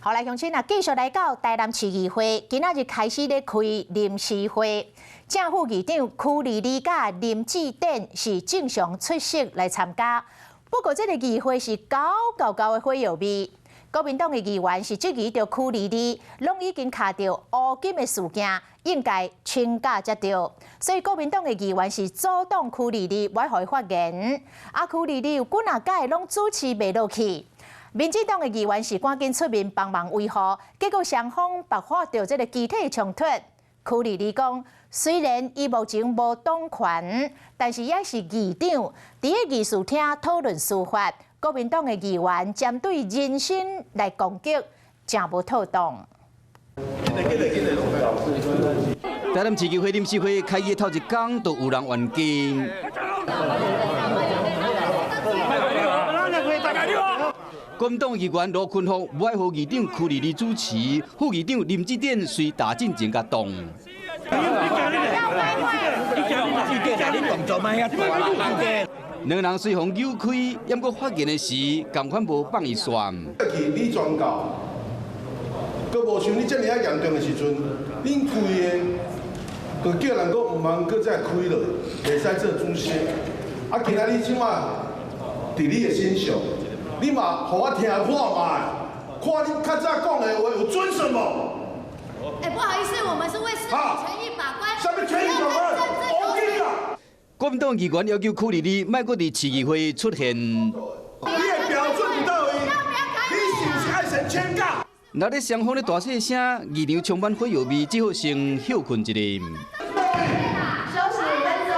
好來，鄉親啊，繼續來到台南市議會，今仔日開始咧開臨時會，正副議長許莉莉佮林智典是正常出席來參加。不過，這個議會是厚厚厚的火藥味。國民黨的議員是質疑著許莉莉，攏已經卡著烏金的事件，應該請假才對。所以國民黨的議員是阻擋許莉莉，袂予伊發言。啊，許莉莉有幾若擺攏主持袂落去。民進黨的議員是趕緊出面幫忙維護，結果雙方爆發著這個肢體衝突。許莉莉講，雖然伊目前無黨權，但是也是議長，佇个議事廳討論司法。國民黨的議員針對人身來攻擊，誠無妥當。台南市議會臨時會開議頭一工，就有人冤家。國民黨議員羅坤福無愛予議長許莉莉主持，副議長林智典隨大進前共擋。兩人雖予扭開，毋過發言的時，仝款無放伊煞。去李專教，閣無像你遮爾仔嚴重的時陣，恁規个，閣叫人閣毋通閣再開落，袂使做主席。啊，今仔日這馬佇你的身上，你嘛予我聽看覓，看你較早講的話有準什麼？欸，不好意思，我們是為市民權益把關。啥物權益把關？烏金啦！國民黨議員要求許莉莉莫閣佇市議會出現。你的標準佇佗位？你是毋是愛先請假？若咧雙方咧大細聲，議場充滿火藥味，只好先歇睏一下。休息5分鐘。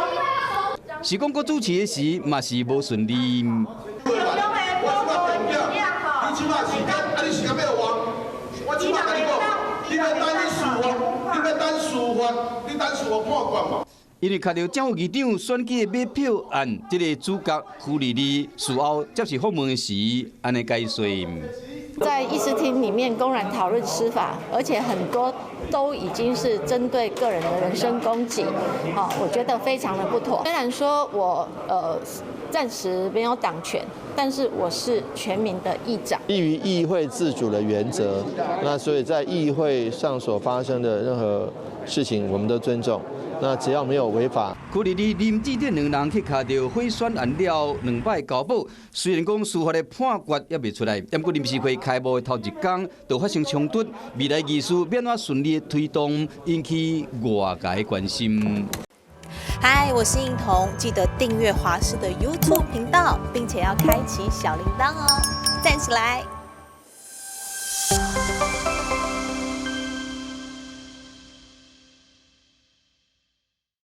是講閣主持的時，嘛是無順利。你這馬時間，啊你時間欲予我？我這馬共你講，你欲等你司法，你欲等司法，你等司法判決嘛？因為卡著正副議長選舉的買票案，這个主角許莉莉事後接受訪問時，按呢解說。在議事廳裡面公然討論司法，而且很多都已經是針對個人的人身攻擊，好，我覺得非常的不妥。雖然說我暫時沒有黨權，但是我是全民的議長。基於議會自主的原則，那所以在議會上所發生的任何事情，我們都尊重。那只要沒有違法。許莉莉、林智典兩人去卡著賄選案了兩擺交保，雖然講司法的判決猶未出來，毋過臨時會開幕的頭一工就發生衝突，未來議事欲按怎順利的推動，引起外界關心。嗨，我是映彤，記得訂閱華視的 YouTube 頻道，並且要開啟小鈴鐺哦，讚起來！